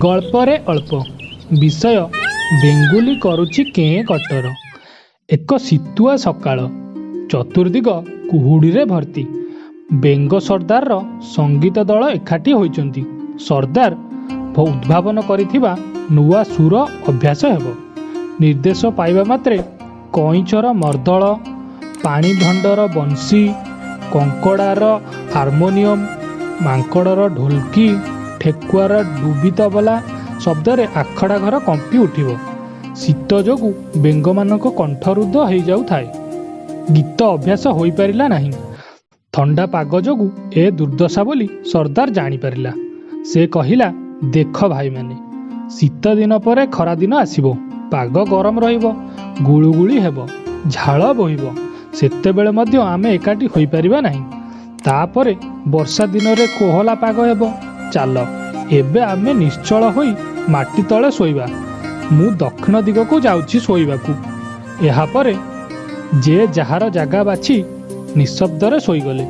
ଗଳ୍ପରେ ଅଳ୍ପ। ବିଷୟ ବେଙ୍ଗୁଲି କରୁଛି କେଁ କଟର। ଏକ ଶୀତୁଆ ସକାଳ। ଚତୁର୍ଦିଗ କୁହୁଡ଼ିରେ ଭର୍ତ୍ତି। ବେଙ୍ଗ ସର୍ଦ୍ଦାରର ସଙ୍ଗୀତ ଦଳ ଏକାଠି ହୋଇଛନ୍ତି। ସର୍ଦ୍ଦାର ଉଦ୍ଭାବନ କରିଥିବା ନୂଆ ସୁର ଅଭ୍ୟାସ ହେବ। ନିର୍ଦ୍ଦେଶ ପାଇବା ମାତ୍ରେ କଇଁଛର ମର୍ଦ୍ଦଳ, ପାଣିଧଣ୍ଡର ବଂଶୀ, କଙ୍କଡ଼ାର ହାରମୋନିୟମ, ମାଙ୍କଡ଼ର ଢୋଲକି, ଠେକୁଆର ଡୁବି ତବଲା ଶବ୍ଦରେ ଆଖଡ଼ା ଘର କମ୍ପି ଉଠିବ। ଶୀତ ଯୋଗୁଁ ବେଙ୍ଗମାନଙ୍କ କଣ୍ଠରୁଦ୍ଧ ହେଇଯାଉଥାଏ। ଗୀତ ଅଭ୍ୟାସ ହୋଇପାରିଲା ନାହିଁ। ଥଣ୍ଡା ପାଗ ଯୋଗୁଁ ଏ ଦୁର୍ଦ୍ଦଶା ବୋଲି ସର୍ଦ୍ଦାର ଜାଣିପାରିଲା। ସେ କହିଲା, ଦେଖ ଭାଇମାନେ, ଶୀତଦିନ ପରେ ଖରାଦିନ ଆସିବ। ପାଗ ଗରମ ରହିବ, ଗୁଳୁଗୁଳି ହେବ, ଝାଳ ବୋହିବ। ସେତେବେଳେ ମଧ୍ୟ ଆମେ ଏକାଠି ହୋଇପାରିବା ନାହିଁ। ତା'ପରେ ବର୍ଷା ଦିନରେ କୋହଲା ପାଗ ହେବ। ଚାଲ, ଏବେ ଆମେ ନିଶ୍ଚଳ ହୋଇ ମାଟି ତଳେ ଶୋଇବା। ମୁଁ ଦକ୍ଷିଣ ଦିଗକୁ ଯାଉଛି ଶୋଇବାକୁ। ଏହାପରେ ଯେ ଯାହାର ଜାଗା ବାଛି ନିଃଶବ୍ଦରେ ଶୋଇଗଲେ।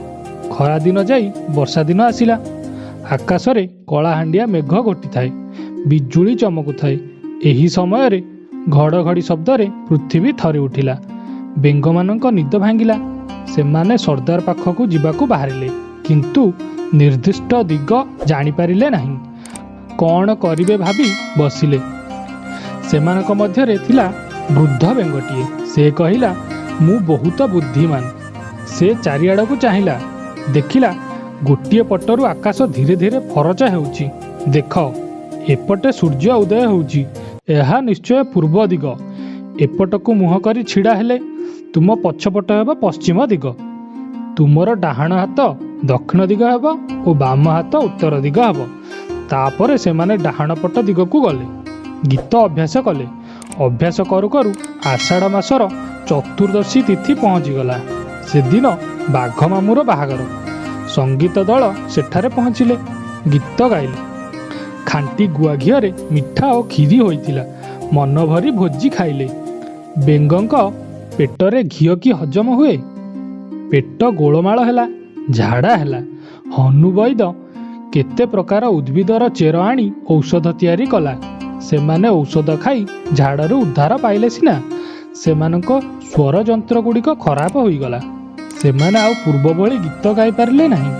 ଖରାଦିନ ଯାଇ ବର୍ଷାଦିନ ଆସିଲା। ଆକାଶରେ କଳାହାଣ୍ଡିଆ ମେଘ ଘୋଟିଥାଏ, ବିଜୁଳି ଚମକୁଥାଏ। ଏହି ସମୟରେ ଘଡ଼ଘଡ଼ି ଶବ୍ଦରେ ପୃଥିବୀ ଥରି ଉଠିଲା। ବେଙ୍ଗମାନଙ୍କ ନିଦ ଭାଙ୍ଗିଲା। ସେମାନେ ସର୍ଦ୍ଦାର ପାଖକୁ ଯିବାକୁ ବାହାରିଲେ, କିନ୍ତୁ ନିର୍ଦ୍ଦିଷ୍ଟ ଦିଗ ଜାଣିପାରିଲେ ନାହିଁ। କ'ଣ କରିବେ ଭାବି ବସିଲେ। ସେମାନଙ୍କ ମଧ୍ୟରେ ଥିଲା ବୃଦ୍ଧ ବେଙ୍ଗଟିଏ। ସେ କହିଲା, ମୁଁ ବହୁତ ବୁଦ୍ଧିମାନ। ସେ ଚାରିଆଡ଼କୁ ଚାହିଁଲା। ଦେଖିଲା, ଗୋଟିଏ ପଟରୁ ଆକାଶ ଧୀରେ ଧୀରେ ଫରଚା ହେଉଛି। ଦେଖ, ଏପଟେ ସୂର୍ଯ୍ୟ ଉଦୟ ହେଉଛି। ଏହା ନିଶ୍ଚୟ ପୂର୍ବ ଦିଗ। ଏପଟକୁ ମୁହଁ କରି ଛିଡ଼ା ହେଲେ ତୁମ ପଛପଟ ହେବ ପଶ୍ଚିମ ଦିଗ। ତୁମର ଡାହାଣ ହାତ ଦକ୍ଷିଣ ଦିଗ ହେବ ଓ ବାମ ହାତ ଉତ୍ତର ଦିଗ ହେବ। ତା'ପରେ ସେମାନେ ଡାହାଣ ପଟ ଦିଗକୁ ଗଲେ। ଗୀତ ଅଭ୍ୟାସ କଲେ। ଅଭ୍ୟାସ କରୁ କରୁ ଆଷାଢ଼ ମାସର ଚତୁର୍ଦ୍ଦଶୀ ତିଥି ପହଞ୍ଚିଗଲା। ସେଦିନ ବାଘ ମାମୁଁର ବାହାଘର। ସଙ୍ଗୀତ ଦଳ ସେଠାରେ ପହଞ୍ଚିଲେ। ଗୀତ ଗାଇଲେ। ଖାଣ୍ଟି ଗୁଆ ଘିଅରେ ମିଠା ଓ କ୍ଷୀରି ହୋଇଥିଲା। ମନଭରି ଭୋଜି ଖାଇଲେ। ବେଙ୍ଗଙ୍କ ପେଟରେ ଘିଅ କି ହଜମ ହୁଏ? ପେଟ ଗୋଳମାଳ ହେଲା, ଝାଡ଼ା ହେଲା। ହନୁ ବୈଦ କେତେ ପ୍ରକାର ଉଦ୍ଭିଦର ଚେର ଆଣି ଔଷଧ ତିଆରି କଲା। ସେମାନେ ଔଷଧ ଖାଇ ଝାଡ଼ାରୁ ଉଦ୍ଧାର ପାଇଲେ ସିନା, ସେମାନଙ୍କ ସ୍ୱରଯନ୍ତ୍ରଗୁଡ଼ିକ ଖରାପ ହୋଇଗଲା। ସେମାନେ ଆଉ ପୂର୍ବ ଭଳି ଗୀତ ଗାଇପାରିଲେ ନାହିଁ।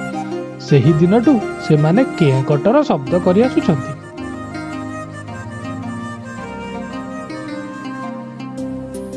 ସେହି ଦିନଠୁ ସେମାନେ କେଁ କଟର ଶବ୍ଦ କରି ଆସୁଛନ୍ତି।